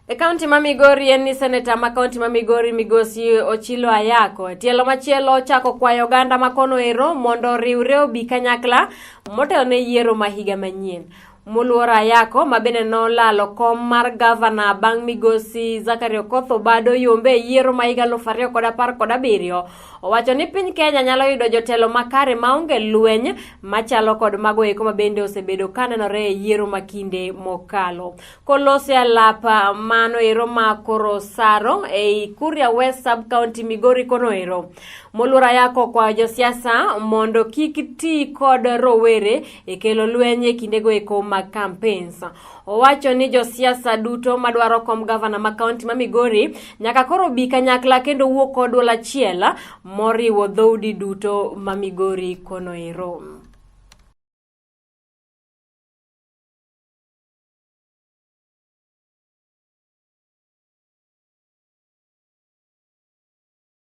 E kaunti ma Migori en ni seneta ma kaunti ma Migori Migosi Ochilo Ayako tielo machielo ochako kwayo oganda ma kono ero mondo oriwre obi kanyakla motelo ne yiero ma higa manyien. Moluor Ayako ma bende nolalo kom mar gavana bang' Migosi Zachary Okoth Obado yombe e yiero ma higa 2017 owacho ni piny Kenya nyalo yudo jotelo makare maonge lweny machalo kod mago eko ma bende osebedo kanenore e yiero ma kinde mokalo. Kolose alap mano ero ma koro saro ei Kuria West Sub County Migori kono ero. Moluor Ayako okwayo josiasa mondo kik ti kod rowere e kelo lweny e kindego eko mag campaigns. Owacho ni josiasa duto madwaro kom gavana ma kaunti ma Migori nyaka koro bi kanyakla kendo wuo kod duol achiel moriwo dhoudi duto ma Migori kono ero.